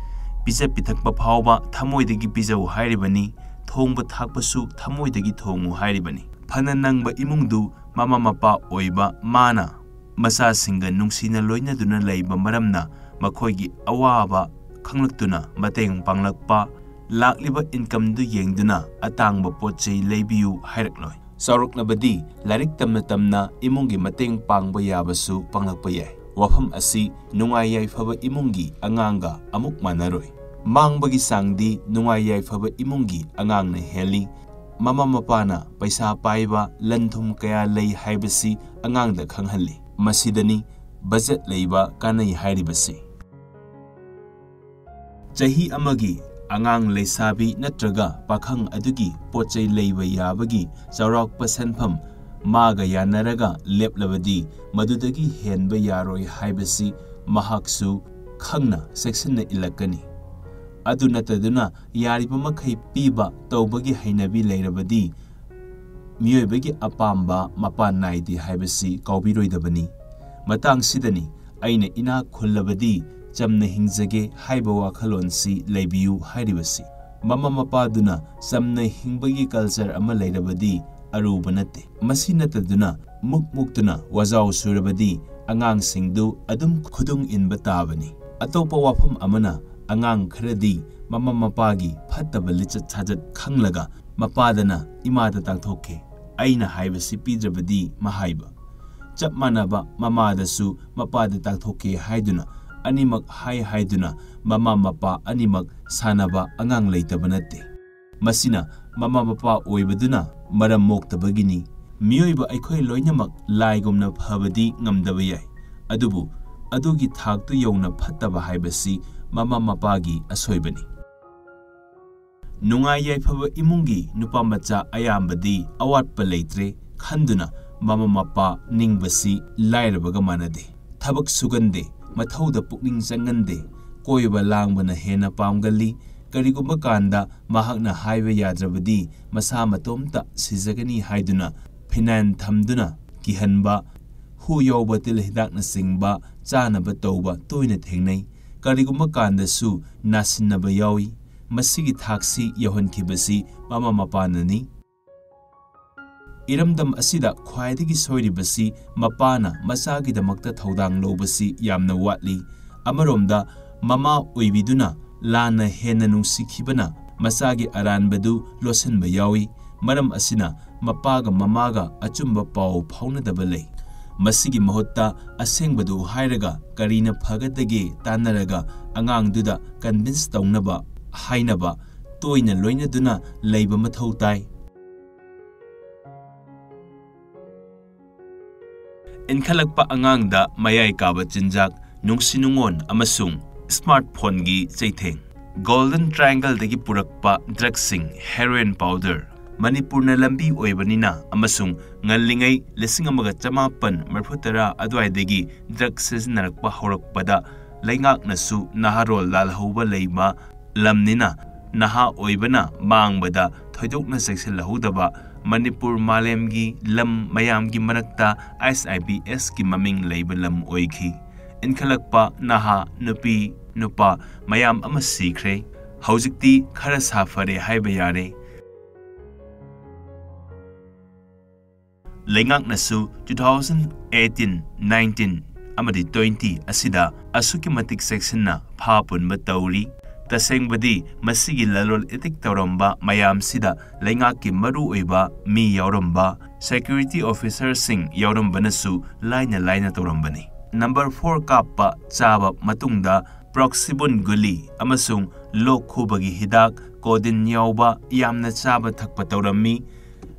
ꯄꯤꯖ ꯄꯤꯊꯛꯄ ꯐꯥꯎꯕ ꯊꯃꯣꯏꯗꯒꯤ ꯄꯤꯖꯧ ꯍꯥꯏꯔꯤꯕꯅꯤ, ꯊꯣꯡꯕ ꯊꯥꯛꯄꯁꯨ ꯊꯃꯣꯏꯗꯒꯤ ꯊꯣꯡꯉꯨ ꯍꯥꯏꯔꯤꯕꯅꯤ꯫ ꯐꯅ ꯅꯪꯕ ꯏꯃꯨꯡꯗꯨ ꯃꯃꯥ ꯃꯄꯥ ꯑꯣꯏꯕ ꯃꯥꯅ ꯃꯆꯥꯁꯤꯡꯒ ꯅꯨꯡꯁꯤꯅ ꯂꯣꯏꯅꯗꯨꯅ ꯂꯩꯕ ꯃꯔꯝꯅ ꯃꯈꯣꯏꯒꯤ ꯑꯋꯥꯕ ꯈꯪꯂꯛꯇꯨꯅ ꯃꯇꯦꯡ ꯄꯥꯡꯂꯛꯄ, ꯂꯥꯛꯂꯤꯕ ꯏꯟꯀꯝꯗꯨ ꯌꯦꯡꯗꯨꯅ ꯑꯇꯥꯡꯕ ꯄꯣꯠ ꯆꯩ ꯂꯩꯕꯤꯌꯨ ꯍꯥꯏꯔꯛꯂꯣꯏ꯫ ꯆꯥꯎꯔꯛꯂꯕꯗꯤ ꯂꯥꯏꯔꯤꯛ ꯇꯝꯅ ꯇꯝꯅ ꯏꯃꯨꯡꯒꯤ ꯃꯇꯦꯡ ꯄꯥꯡꯕ ꯌꯥꯕꯁꯨ ꯄꯥꯡꯂꯛꯄ ꯌꯥꯏ꯫ ꯋꯥꯐꯝ ꯑꯁꯤ ꯅꯨꯡꯉꯥꯏ ꯌꯥꯏꯐꯕ ꯏꯃꯨꯡꯒꯤ ꯑꯉꯥꯡꯒ ꯑꯃꯨꯛ ꯃꯥꯟꯅꯔꯣꯏ꯫ ꯃꯥꯡꯕꯒꯤ ꯆꯥꯡꯗꯤ ꯅꯨꯡꯉꯥꯏ ꯌꯥꯏꯐꯕ ꯏꯃꯨꯡꯒꯤ ꯑꯉꯥꯡꯅ ꯍꯦꯜꯂꯤ꯫ ꯃꯃꯥ ꯃꯄꯥꯅ ꯄꯩꯁꯥ ꯄꯥꯏꯕ, ꯂꯟ ꯊꯨꯝ ꯀꯌꯥ ꯂꯩ ꯍꯥꯏꯕꯁꯤ ꯑꯉꯥꯡꯗ ꯈꯪꯍꯜꯂꯤ꯫ ꯃꯁꯤꯗꯅꯤ ꯕꯖꯦꯠ ꯂꯩꯕ ꯀꯥꯟꯅꯩ ꯍꯥꯏꯔꯤꯕꯁꯤ꯫ ꯆꯍꯤ ꯑꯃꯒꯤ ꯑꯉꯥꯡ ꯂꯩꯁꯥꯕꯤ ꯅꯠꯇ꯭ꯔꯒ ꯄꯥꯈꯪ ꯑꯗꯨꯒꯤ ꯄꯣꯠ ꯆꯩ ꯂꯩꯕ ꯌꯥꯕꯒꯤ ꯆꯥꯎꯔꯥꯛꯄ ꯁꯦꯟꯐꯝ ꯃꯥꯒ ꯌꯥꯅꯔꯒ ꯂꯦꯞꯂꯕꯗꯤ ꯃꯗꯨꯗꯒꯤ ꯍꯦꯟꯕ ꯌꯥꯔꯣꯏ ꯍꯥꯏꯕꯁꯤ ꯃꯍꯥꯛꯁꯨ ꯈꯪꯅ ꯆꯦꯛꯁꯤꯟꯅ ꯏꯜꯂꯛꯀꯅꯤ꯫ ꯑꯗꯨ ꯅꯠꯇꯗꯨꯅ ꯌꯥꯔꯤꯕ ꯃꯈꯩ ꯄꯤꯕ ꯇꯧꯕꯒꯤ ꯍꯩꯅꯕꯤ ꯂꯩꯔꯕꯗꯤ ꯃꯤꯑꯣꯏꯕꯒꯤ ꯑꯄꯥꯝꯕ ꯃꯄꯥꯟ ꯅꯥꯏꯗꯦ ꯍꯥꯏꯕꯁꯤ ꯀꯥꯎꯕꯤꯔꯣꯏꯗꯕꯅꯤ꯫ ꯃꯇꯥꯡꯁꯤꯗꯅꯤ ꯑꯩꯅ ꯏꯅꯥꯛ ꯈꯨꯜꯂꯕꯗꯤ ꯆꯝꯅ ꯍꯤꯡꯖꯒꯦ ꯍꯥꯏꯕ ꯋꯥꯈꯜꯂꯣꯟꯁꯤ ꯂꯩꯕꯤꯌꯨ ꯍꯥꯏꯔꯤꯕꯁꯤ꯫ ꯃꯃꯥ ꯃꯄꯥꯗꯨꯅ ꯆꯝꯅ ꯍꯤꯡꯕꯒꯤ ꯀꯜꯆꯔ ꯑꯃ ꯂꯩꯔꯕꯗꯤ ꯑꯔꯨꯕ ꯅꯠꯇꯦ꯫ ꯃꯁꯤ ꯅꯠꯇꯗꯨꯅ ꯃꯨꯛ ꯃꯨꯛꯇꯨꯅ ꯋꯥꯖꯥꯎ ꯁꯨꯔꯕꯗꯤ ꯑꯉꯥꯡꯁꯤꯡꯗꯨ ꯑꯗꯨꯝ ꯈꯨꯗꯨꯡ ꯏꯟꯕ ꯇꯥꯕꯅꯤ꯫ ꯑꯇꯣꯞꯄ ꯋꯥꯐꯝ ꯑꯃꯅ, ꯑꯉꯥꯡ ꯈꯔꯗꯤ ꯃꯃꯥ ꯃꯄꯥꯒꯤ ꯐꯠꯇꯕ ꯂꯤꯆꯠ ꯁꯥꯖꯠ ꯈꯪꯂꯒ ꯃꯄꯥꯗꯅ ꯏꯃꯥꯗ ꯇꯥꯛꯊꯣꯛꯀꯦ, ꯑꯩꯅ ꯍꯥꯏꯕꯁꯤ ꯄꯤꯗ꯭ꯔꯕꯗꯤ ꯃꯍꯥꯏꯕ꯫ ꯆꯞ ꯃꯥꯟꯅꯕ ꯃꯃꯥꯗꯁꯨ ꯃꯄꯥꯗ ꯇꯥꯛꯊꯣꯛꯀꯦ ꯍꯥꯏꯗꯨꯅ ꯑꯅꯤꯃꯛ ꯍꯥꯏ ꯍꯥꯏꯗꯨꯅ ꯃꯃꯥ ꯃꯄꯥ ꯑꯅꯤꯃꯛ ꯁꯥꯟꯅꯕ ꯑꯉꯥꯡ ꯂꯩꯇꯕ ꯅꯠꯇꯦ꯫ ꯃꯁꯤꯅ ꯃꯃꯥ ꯃꯄꯥ ꯑꯣꯏꯕꯗꯨꯅ ꯃꯔꯝ ꯃꯣꯛꯇꯕꯒꯤꯅꯤ꯫ ꯃꯤꯑꯣꯏꯕ ꯑꯩꯈꯣꯏ ꯂꯣꯏꯅꯃꯛ ꯂꯥꯏꯒꯨꯝꯅ ꯐꯕꯗꯤ ꯉꯝꯗꯕ ꯌꯥꯏ, ꯑꯗꯨꯕꯨ ꯑꯗꯨꯒꯤ ꯊꯥꯛꯇꯨ ꯌꯧꯅ ꯐꯠꯇꯕ ꯍꯥꯏꯕꯁꯤ ꯃꯃꯥ ꯃꯄꯥꯒꯤ ꯑꯁꯣꯏꯕꯅꯤ꯫ ꯅꯨꯡꯉꯥꯏ ꯌꯥꯏꯐꯕ ꯏꯃꯨꯡꯒꯤ ꯅꯨꯄꯥ ꯃꯆꯥ ꯑꯌꯥꯝꯕꯗꯤ ꯑꯋꯥꯠꯄ ꯂꯩꯇ꯭ꯔꯦ ꯈꯟꯗꯨꯅ ꯃꯃꯥ ꯃꯄꯥ ꯅꯤꯡꯕꯁꯤ ꯂꯥꯏꯔꯕꯒ ꯃꯥꯟꯅꯗꯦ꯫ ꯊꯕꯛ ꯁꯨꯒꯟꯗꯦ, ꯃꯊꯧꯗ ꯄꯨꯛꯅꯤꯡ ꯆꯪꯒꯟꯗꯦ, ꯀꯣꯏꯕ ꯂꯥꯡꯕꯅ ꯍꯦꯟꯅ ꯄꯥꯝꯒꯜꯂꯤ, ꯀꯔꯤꯒꯨꯝꯕ ꯀꯥꯟꯗ ꯃꯍꯥꯛꯅ ꯍꯥꯏꯕ ꯌꯥꯗ꯭ꯔꯕꯗꯤ ꯃꯁꯥ ꯃꯇꯣꯝꯇ ꯁꯤꯖꯒꯅꯤ ꯍꯥꯏꯗꯨꯅ ꯐꯤꯅꯥꯏꯟ ꯊꯝꯗꯨꯅ ꯀꯤꯍꯟꯕ, ꯍꯨ ꯌꯥꯎꯕ ꯇꯤꯜ ꯍꯤꯗꯥꯛꯅꯆꯤꯡꯕ ꯆꯥꯅꯕ ꯇꯧꯕ ꯇꯣꯏꯅ ꯊꯦꯡꯅꯩ꯫ ꯀꯔꯤꯒꯨꯝꯕ ꯀꯥꯟꯗꯁꯨ ꯅꯥꯁꯤꯟꯅꯕ ꯌꯥꯎꯏ꯫ ꯃꯁꯤꯒꯤ ꯊꯥꯛꯁꯤ ꯌꯧꯍꯟꯈꯤꯕꯁꯤ ꯃꯃꯥ ꯃꯄꯥꯅꯅꯤ꯫ ꯏꯔꯝꯗꯝ ꯑꯁꯤꯗ ꯈ꯭ꯋꯥꯏꯗꯒꯤ ꯁꯣꯏꯔꯤꯕꯁꯤ ꯃꯄꯥꯅ ꯃꯆꯥꯒꯤꯗꯃꯛꯇ ꯊꯧꯗꯥꯡ ꯂꯧꯕꯁꯤ ꯌꯥꯝꯅ ꯋꯥꯠꯂꯤ꯫ ꯑꯃꯔꯣꯝꯗ ꯃꯃꯥ ꯑꯣꯏꯕꯤꯗꯨꯅ ꯂꯥꯟꯅ ꯍꯦꯟꯅ ꯅꯨꯡꯁꯤꯈꯤꯕꯅ ꯃꯆꯥꯒꯤ ꯑꯔꯥꯟꯕꯗꯨ ꯂꯣꯠꯁꯤꯟꯕ ꯌꯥꯎꯏ꯫ ꯃꯔꯝ ꯑꯁꯤꯅ ꯃꯄꯥꯒ ꯃꯃꯥꯒ ꯑꯆꯨꯝꯕ ꯄꯥꯎ ꯐꯥꯎꯅꯗꯕ ꯂꯩ꯫ ꯃꯁꯤꯒꯤ ꯃꯍꯨꯠꯇ ꯑꯁꯦꯡꯕꯗꯨ ꯍꯥꯏꯔꯒ ꯀꯔꯤꯅ ꯐꯒꯗꯒꯦ ꯇꯥꯟꯅꯔꯒ ꯑꯉꯥꯡꯗꯨꯗ ꯀꯟꯚꯤꯟꯁ ꯇꯧꯅꯕ ꯍꯥꯏꯅꯕ ꯇꯣꯏꯅ ꯂꯣꯏꯅꯗꯨꯅ ꯂꯩꯕ ꯃꯊꯧ ꯇꯥꯏ꯫ ꯏꯟꯈꯠꯂꯛꯄ ꯑꯉꯥꯡꯗ ꯃꯌꯥꯏ ꯀꯥꯕ ꯆꯤꯟꯖꯥꯛ, ꯅꯨꯡꯁꯤ ꯅꯨꯡꯉꯣꯟ ꯑꯃꯁꯨꯡ ꯁ꯭ꯃꯥꯔꯠꯐꯣꯟꯒꯤ ꯆꯩꯊꯦꯡ꯫ ꯒꯣꯜꯗꯟ ꯇ꯭ꯔꯥꯏꯡꯒꯜꯗꯒꯤ ꯄꯨꯔꯛꯄ ꯗ꯭ꯔꯒꯁꯤꯡ, ꯍꯦꯔꯣꯏꯟ ꯄꯥꯎꯗꯔ꯫ ꯃꯅꯤꯄꯨꯔꯅ ꯂꯝꯕꯤ ꯑꯣꯏꯕꯅꯤꯅ ꯑꯃꯁꯨꯡ ꯉꯜꯂꯤꯉꯩ ꯂꯤꯁꯤꯡ ꯑꯃꯒ ꯆꯃꯥꯄꯟ ꯃꯔꯤꯐꯨ ꯇꯔꯥ ꯑꯗꯨꯋꯥꯏꯗꯒꯤ ꯗ꯭ꯔꯒ ꯁꯤꯖꯤꯟꯅꯔꯛꯄ ꯍꯧꯔꯛꯄꯗ ꯂꯩꯉꯥꯛꯅꯁꯨ ꯅꯍꯥꯔꯣꯜ ꯂꯥꯜꯍꯧꯕ ꯂꯩꯕ ꯂꯝꯅꯤꯅ ꯅꯍꯥ ꯑꯣꯏꯕꯅ ꯃꯥꯡꯕꯗ ꯊꯣꯏꯗꯣꯛꯅ ꯆꯦꯛꯁꯤꯜꯍꯧꯗꯕ ꯃꯅꯤꯄꯨꯔ ꯃꯥꯂꯦꯝꯒꯤ ꯂꯝ ꯃꯌꯥꯝꯒꯤ ꯃꯔꯛꯇ ꯑꯥꯏ ꯑꯦꯁ ꯑꯥꯏ ꯕꯤ ꯑꯦꯁꯀꯤ ꯃꯃꯤꯡ ꯂꯩꯕ ꯂꯝ ꯑꯣꯏꯈꯤ꯫ ꯏꯟꯈꯠꯂꯛꯄ ꯅꯍꯥ ꯅꯨꯄꯤ ꯅꯨꯄꯥ ꯃꯌꯥꯝ ꯑꯃ ꯁꯤꯈ꯭ꯔꯦ꯫ ꯍꯧꯖꯤꯛꯇꯤ ꯈꯔ ꯁꯥꯐꯔꯦ ꯍꯥꯏꯕ ꯌꯥꯔꯦ꯫ ꯂꯩꯉꯥꯛꯅꯁꯨ two thousand eighteen, nineteen ꯑꯃꯗꯤ twenty ꯑꯁꯤꯗ ꯑꯁꯨꯛꯀꯤ ꯃꯇꯤꯛ ꯆꯦꯛꯁꯤꯟꯅ ꯐꯥ ꯄꯨꯟꯕ ꯇꯧꯔꯤ꯫ ꯇꯁꯦꯡꯕꯗꯤ ꯃꯁꯤꯒꯤ ꯂꯂꯣꯟ ꯏꯇꯤꯛ ꯇꯧꯔꯝꯕ ꯃꯌꯥꯝꯁꯤꯗ ꯂꯩꯉꯥꯛꯀꯤ ꯃꯔꯨꯑꯣꯏꯕ ꯃꯤ ꯌꯥꯎꯔꯝꯕ, ꯁꯦꯀ꯭ꯌꯨꯔꯤꯇꯤ ꯑꯣꯐꯤꯁꯔꯁꯤꯡ ꯌꯥꯎꯔꯝꯕꯅꯁꯨ ꯂꯥꯏꯅ ꯂꯥꯏꯅ ꯇꯧꯔꯝꯕꯅꯤ꯫ ꯅꯝꯕꯔ ꯐꯣꯔ ꯀꯥꯞꯄ ꯆꯥꯕ ꯃꯇꯨꯡꯗ ꯄ꯭ꯔꯣꯛꯁꯤꯕꯨꯟ ꯒꯨꯂꯤ ꯑꯃꯁꯨꯡ ꯂꯣꯛ ꯈꯨꯕꯒꯤ ꯍꯤꯗꯥꯛ ꯀꯣꯗꯤꯟ ꯌꯥꯎꯕ ꯌꯥꯝꯅ ꯆꯥꯕ ꯊꯛꯄ ꯇꯧꯔꯝꯃꯤ꯫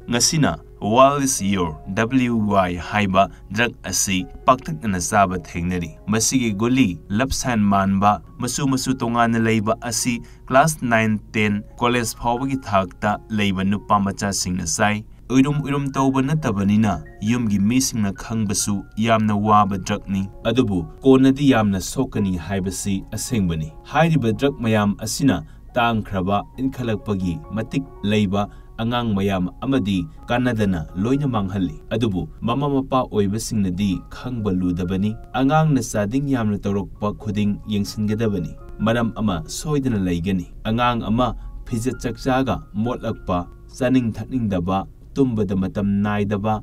ꯉꯁꯤꯅ Wall is Your, W Y ꯍꯥꯏꯕ ꯗ꯭ꯔꯒ ꯑꯁꯤ ꯄꯥꯛꯇꯛꯅꯅ ꯆꯥꯕ ꯊꯦꯡꯅꯔꯤ꯫ ꯃꯁꯤꯒꯤ ꯒꯨꯂꯤ ꯂꯞꯁꯥꯟ ꯃꯥꯟꯕ, ꯃꯆꯨ ꯃꯆꯨ ꯇꯣꯉꯥꯟꯅ ꯂꯩꯕ ꯑꯁꯤ ꯀ꯭ꯂꯥꯁ ꯅꯥꯏꯟ, ꯇꯦꯟ, ꯀꯣꯂꯦꯖ ꯐꯥꯎꯕꯒꯤ ꯊꯥꯛꯇ ꯂꯩꯕ ꯅꯨꯄꯥ ꯃꯆꯥꯁꯤꯡꯅ ꯆꯥꯏ꯫ ꯎꯏꯔꯨꯝ ꯎꯏꯔꯨꯝ ꯇꯧꯕ ꯅꯠꯇꯕꯅꯤꯅ ꯌꯨꯝꯒꯤ ꯃꯤꯁꯤꯡꯅ ꯈꯪꯕꯁꯨ ꯌꯥꯝꯅ ꯋꯥꯕ ꯗ꯭ꯔꯒꯅꯤ꯫ ꯑꯗꯨꯕꯨ ꯀꯣꯟꯅꯗꯤ ꯌꯥꯝꯅ ꯁꯣꯛꯀꯅꯤ ꯍꯥꯏꯕꯁꯤ ꯑꯁꯦꯡꯕꯅꯤ꯫ ꯍꯥꯏꯔꯤꯕ ꯗ꯭ꯔꯒ ꯃꯌꯥꯝ ꯑꯁꯤꯅ ꯇꯥꯡꯈ꯭ꯔꯕ, ꯏꯟꯈꯠꯂꯛꯄꯒꯤ ꯃꯇꯤꯛ ꯂꯩꯕ ꯑꯉꯥꯡ ꯃꯌꯥꯝ ꯑꯃꯗꯤ ꯀꯥꯟꯅꯗꯅ ꯂꯣꯏꯅ ꯃꯥꯡꯍꯜꯂꯤ꯫ ꯑꯗꯨꯕꯨ ꯃꯃꯥ ꯃꯄꯥ ꯑꯣꯏꯕꯁꯤꯡꯅꯗꯤ ꯈꯪꯕ ꯂꯨꯗꯕꯅꯤ꯫ ꯑꯉꯥꯡꯅ ꯆꯥꯗꯤꯡ ꯌꯥꯝꯅ ꯇꯧꯔꯛꯄ ꯈꯨꯗꯤꯡ ꯌꯦꯡꯁꯤꯟꯒꯗꯕꯅꯤ꯫ ꯃꯔꯝ ꯑꯃ ꯁꯣꯏꯗꯅ ꯂꯩꯒꯅꯤ꯫ ꯑꯉꯥꯡ ꯑꯃ ꯐꯤꯖꯦꯠ ꯆꯛꯆꯥꯒ ꯃꯣꯠꯂꯛꯄ, ꯆꯥꯅꯤꯡ ꯊꯛꯅꯤꯡꯗꯕ, ꯇꯨꯝꯕꯗ ꯃꯇꯝ ꯅꯥꯏꯗꯕ,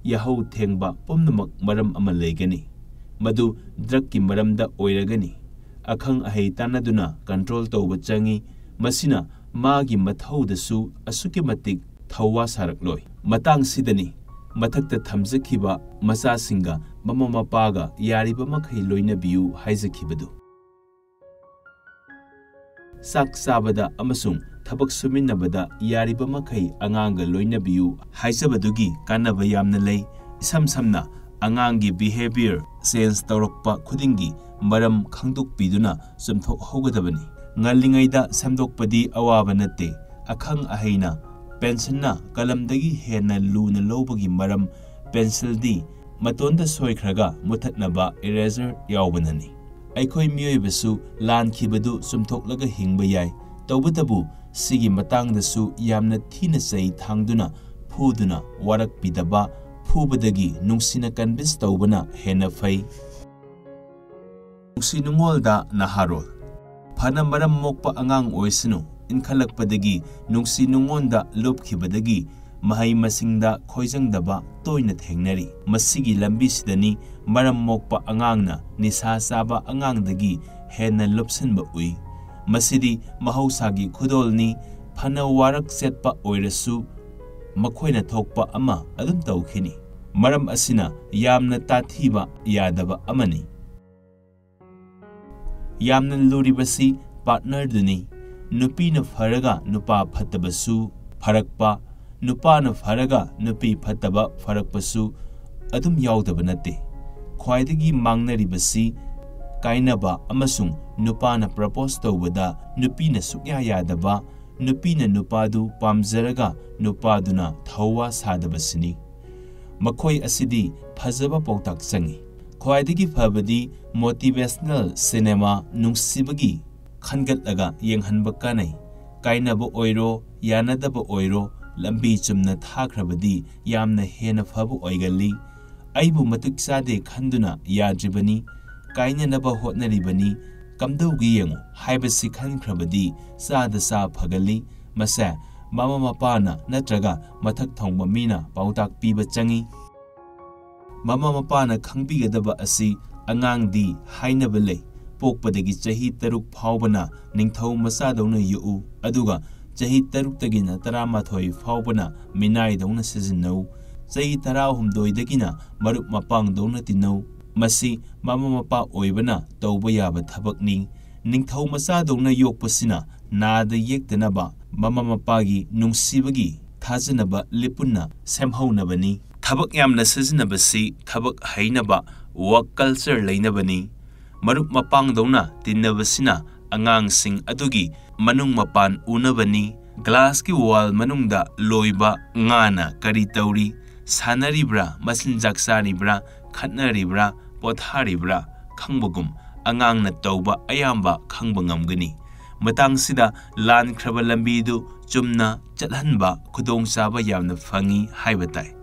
ꯌꯥꯍꯧ ꯊꯦꯡꯕ ꯄꯨꯝꯅꯃꯛ ꯃꯔꯝ ꯑꯃ ꯂꯩꯒꯅꯤ꯫ ꯃꯗꯨ ꯗ꯭ꯔꯒꯀꯤ ꯃꯔꯝꯗ ꯑꯣꯏꯔꯒꯅꯤ꯫ ꯑꯈꯪ ꯑꯍꯩ ꯇꯥꯟꯅꯗꯨꯅ ꯀꯟꯇ꯭ꯔꯣꯜ ꯇꯧꯕ ꯆꯪꯏ꯫ ꯃꯁꯤꯅ ꯃꯥꯒꯤ ꯃꯊꯧꯗꯁꯨ ꯑꯁꯨꯛꯀꯤ ꯃꯇꯤꯛ ꯊꯧꯋꯥ ꯁꯥꯔꯛꯂꯣꯏ꯫ ꯃꯇꯥꯡꯁꯤꯗꯅꯤ ꯃꯊꯛꯇ ꯊꯝꯖꯈꯤꯕ ꯃꯆꯥꯁꯤꯡꯒ ꯃꯃꯥ ꯃꯄꯥꯒ ꯌꯥꯔꯤꯕ ꯃꯈꯩ ꯂꯣꯏꯅꯕꯤꯌꯨ ꯍꯥꯏꯖꯈꯤꯕꯗꯨ꯫ ꯆꯥꯛ ꯆꯥꯕꯗ ꯑꯃꯁꯨꯡ ꯊꯕꯛ ꯁꯨꯃꯤꯟꯅꯕꯗ ꯌꯥꯔꯤꯕ ꯃꯈꯩ ꯑꯉꯥꯡꯒ ꯂꯣꯏꯅꯕꯤꯌꯨ ꯍꯥꯏꯖꯕꯗꯨꯒꯤ ꯀꯥꯟꯅꯕ ꯌꯥꯝꯅ ꯂꯩ꯫ ꯏꯁꯝ ꯁꯝꯅ, ꯑꯉꯥꯡꯒꯤ behaviour change ꯇꯧꯔꯛꯄ ꯈꯨꯗꯤꯡꯒꯤ ꯃꯔꯝ ꯈꯪꯗꯣꯛꯄꯤꯗꯨꯅ ꯆꯨꯝꯊꯣꯛꯍꯧꯒꯗꯕꯅꯤ꯫ ꯉꯜꯂꯤꯉꯩꯗ ꯁꯦꯝꯗꯣꯛꯄꯗꯤ ꯑꯋꯥꯕ ꯅꯠꯇꯦ꯫ ꯑꯈꯪ ꯑꯍꯩꯅ ꯄꯦꯟꯁꯤꯜꯅ ꯀꯂꯝꯗꯒꯤ ꯍꯦꯟꯅ ꯂꯨꯅ ꯂꯧꯕꯒꯤ ꯃꯔꯝ, ꯄꯦꯟꯁꯤꯜꯗꯤ ꯃꯇꯣꯟꯗ ꯁꯣꯏꯈ꯭ꯔꯒ ꯃꯨꯊꯠꯅꯕ eraser ꯌꯥꯎꯕꯅꯅꯤ꯫ ꯑꯩꯈꯣꯏ ꯃꯤꯑꯣꯏꯕꯁꯨ ꯂꯥꯟꯈꯤꯕꯗꯨ ꯆꯨꯝꯊꯣꯛꯂꯒ ꯍꯤꯡꯕ ꯌꯥꯏ꯫ ꯇꯧꯕꯇꯕꯨ ꯁꯤꯒꯤ ꯃꯇꯥꯡꯗꯁꯨ ꯌꯥꯝꯅ ꯊꯤꯅ ꯆꯩ ꯊꯥꯡꯗꯨꯅ, ꯐꯨꯗꯨꯅ ꯋꯥꯔꯛꯄꯤꯗꯕ, ꯐꯨꯕꯗꯒꯤ ꯅꯨꯡꯁꯤꯅ convince ꯇꯧꯕꯅ ꯍꯦꯟꯅ ꯐꯩ꯫ ꯅꯨꯡꯁꯤ ꯅꯨꯡꯉꯣꯜꯗ ꯅꯍꯥꯔꯣꯜ꯫ ꯐꯅ ꯃꯔꯝ ꯃꯣꯛꯄ ꯑꯉꯥꯡ ꯑꯣꯏꯁꯅꯨ, ꯏꯟꯈꯠꯂꯛꯄꯗꯒꯤ ꯅꯨꯡꯁꯤ ꯅꯨꯡꯉꯣꯟꯗ ꯂꯨꯞꯈꯤꯕꯗꯒꯤ ꯃꯍꯩ ꯃꯁꯤꯡꯗ ꯈꯣꯏꯖꯪꯗꯕ ꯇꯣꯏꯅ ꯊꯦꯡꯅꯔꯤ꯫ ꯃꯁꯤꯒꯤ ꯂꯝꯕꯤꯁꯤꯗꯅꯤ ꯃꯔꯝ ꯃꯣꯛꯄ ꯑꯉꯥꯡꯅ ꯅꯤꯁꯥ ꯆꯥꯕ ꯑꯉꯥꯡꯗꯒꯤ ꯍꯦꯟꯅ ꯂꯨꯞꯁꯤꯟꯕ ꯎꯏ꯫ ꯃꯁꯤꯗꯤ ꯃꯍꯧꯁꯥꯒꯤ ꯈꯨꯗꯣꯜꯅꯤ꯫ ꯐꯅ ꯋꯥꯔꯛ ꯆꯦꯠꯄ ꯑꯣꯏꯔꯁꯨ ꯃꯈꯣꯏꯅ ꯊꯣꯛꯄ ꯑꯃ ꯑꯗꯨꯝ ꯇꯧꯈꯤꯅꯤ꯫ ꯃꯔꯝ ꯑꯁꯤꯅ ꯌꯥꯝꯅ ꯇꯥꯊꯤꯕ ꯌꯥꯗꯕ ꯑꯃꯅꯤ꯫ ꯌꯥꯝꯅ ꯂꯨꯔꯤꯕꯁꯤ partnerꯗꯨꯅꯤ꯫ ꯅꯨꯄꯤꯅ ꯐꯔꯒ ꯅꯨꯄꯥ ꯐꯠꯇꯕꯁꯨ ꯐꯔꯛꯄ, ꯅꯨꯄꯥꯅ ꯐꯔꯒ ꯅꯨꯄꯤ ꯐꯠꯇꯕ ꯐꯔꯛꯄꯁꯨ ꯑꯗꯨꯝ ꯌꯥꯎꯗꯕ ꯅꯠꯇꯦ꯫ ꯈ꯭ꯋꯥꯏꯗꯒꯤ ꯃꯥꯡꯅꯔꯤꯕꯁꯤ ꯀꯥꯏꯅꯕ ꯑꯃꯁꯨꯡ ꯅꯨꯄꯥꯅ propose ꯇꯧꯕꯗ ꯅꯨꯄꯤꯅ ꯁꯨꯛꯌꯥ ꯌꯥꯗꯕ, ꯅꯨꯄꯤꯅ ꯅꯨꯄꯥꯗꯨ ꯄꯥꯝꯖꯔꯒ ꯅꯨꯄꯥꯗꯨꯅ ꯊꯧꯋꯥ ꯁꯥꯗꯕꯁꯤꯅꯤ꯫ ꯃꯈꯣꯏ ꯑꯁꯤꯗꯤ ꯐꯖꯕ ꯄꯥꯎꯇꯥꯛ ꯆꯪꯏ꯫ ꯈ꯭ꯋꯥꯏꯗꯒꯤ ꯐꯕꯗꯤ motivational cinema ꯅꯨꯡꯁꯤꯕꯒꯤ ꯈꯟꯒꯠꯂꯒ ꯌꯦꯡꯍꯟꯕ ꯀꯥꯟꯅꯩ꯫ ꯀꯥꯏꯅꯕ ꯑꯣꯏꯔꯣ, ꯌꯥꯅꯗꯕ ꯑꯣꯏꯔꯣ, ꯂꯝꯕꯤ ꯆꯨꯝꯅ ꯊꯥꯈ꯭ꯔꯕꯗꯤ ꯌꯥꯝꯅ ꯍꯦꯟꯅ ꯐꯕ ꯑꯣꯏꯒꯜꯂꯤ꯫ ꯑꯩꯕꯨ ꯃꯇꯤꯛ ꯆꯥꯗꯦ ꯈꯟꯗꯨꯅ ꯌꯥꯗ꯭ꯔꯤꯕꯅꯤ, ꯀꯥꯏꯅꯅꯕ ꯍꯣꯠꯅꯔꯤꯕꯅꯤ, ꯀꯝꯗꯧꯒꯦ ꯌꯦꯡꯉꯨ ꯍꯥꯏꯕꯁꯤ ꯈꯟꯈ꯭ꯔꯕꯗꯤ ꯆꯥꯗ ꯆꯥ ꯐꯒꯜꯂꯤ꯫ ꯃꯁꯦ ꯃꯃꯥ ꯃꯄꯥꯅ ꯅꯠꯇ꯭ꯔꯒ ꯃꯊꯛ ꯊꯣꯡꯕ ꯃꯤꯅ ꯄꯥꯎꯇꯥꯛ ꯄꯤꯕ ꯆꯪꯏ꯫ ꯃꯃꯥ ꯃꯄꯥꯅ ꯈꯪꯕꯤꯒꯗꯕ ꯑꯁꯤ ꯑꯉꯥꯡꯗꯤ ꯍꯥꯏꯅꯕ ꯂꯩ, ꯄꯣꯛꯄꯗꯒꯤ ꯆꯍꯤ ꯇꯔꯨꯛ ꯐꯥꯎꯕꯅ ꯅꯤꯡꯊꯧ ꯃꯆꯥꯗꯧꯅ ꯌꯣꯛꯎ, ꯑꯗꯨꯒ ꯆꯍꯤ ꯇꯔꯨꯛꯇꯒꯤꯅ ꯇꯔꯥꯃꯥꯊꯣꯏ ꯐꯥꯎꯕꯅ ꯃꯤꯅꯥꯏꯗꯧꯅ ꯁꯤꯖꯤꯟꯅꯧ, ꯆꯍꯤ ꯇꯔꯥꯍꯨꯝꯗꯣꯏꯗꯒꯤꯅ ꯃꯔꯨꯞ ꯃꯄꯥꯡꯗꯧꯅ ꯇꯤꯟꯅꯧ꯫ ꯃꯁꯤ ꯃꯃꯥ ꯃꯄꯥ ꯑꯣꯏꯕꯅ ꯇꯧꯕ ꯌꯥꯕ ꯊꯕꯛꯅꯤ꯫ ꯅꯤꯡꯊꯧ ꯃꯆꯥꯗꯧꯅ ꯌꯣꯛꯄꯁꯤꯅ ꯅꯥꯗ ꯌꯦꯛꯇꯅꯕ ꯃꯃꯥ ꯃꯄꯥꯒꯤ ꯅꯨꯡꯁꯤꯕꯒꯤ ꯊꯥꯖꯅꯕ ꯂꯤꯄꯨꯟꯅ ꯁꯦꯝꯍꯧꯅꯕꯅꯤ꯫ ꯊꯕꯛ ꯌꯥꯝꯅ ꯁꯤꯖꯤꯟꯅꯕꯁꯤ ꯊꯕꯛ ꯍꯩꯅꯕ, work culture ꯂꯩꯅꯕꯅꯤ꯫ ꯃꯔꯨꯞ ꯃꯄꯥꯡꯗꯧꯅ ꯇꯤꯟꯅꯕꯁꯤꯅ ꯑꯉꯥꯡꯁꯤꯡ ꯑꯗꯨꯒꯤ ꯃꯅꯨꯡ ꯃꯄꯥꯟ ꯎꯅꯕꯅꯤ꯫ ꯒ꯭ꯂꯥꯁꯀꯤ ꯋꯥꯜ ꯃꯅꯨꯡꯗ ꯂꯣꯏꯕ ꯉꯥꯅ ꯀꯔꯤ ꯇꯧꯔꯤ, ꯁꯥꯟꯅꯔꯤꯕ꯭ꯔꯥ, ꯃꯆꯤꯟꯖꯥꯛ ꯆꯥꯔꯤꯕ꯭ꯔꯥ, ꯈꯠꯅꯔꯤꯕ꯭ꯔꯥ, ꯄꯣꯊꯥꯔꯤꯕ꯭ꯔꯥ ꯈꯪꯕꯒꯨꯝ ꯑꯉꯥꯡꯅ ꯇꯧꯕ ꯑꯌꯥꯝꯕ ꯈꯪꯕ ꯉꯝꯒꯅꯤ꯫ ꯃꯇꯥꯡꯁꯤꯗ ꯂꯥꯟꯈ꯭ꯔꯕ ꯂꯝꯕꯤꯗꯨ ꯆꯨꯝꯅ ꯆꯠꯍꯟꯕ ꯈꯨꯗꯣꯡꯆꯥꯕ ꯌꯥꯝꯅ ꯐꯪꯏ ꯍꯥꯏꯕ ꯇꯥꯏ꯫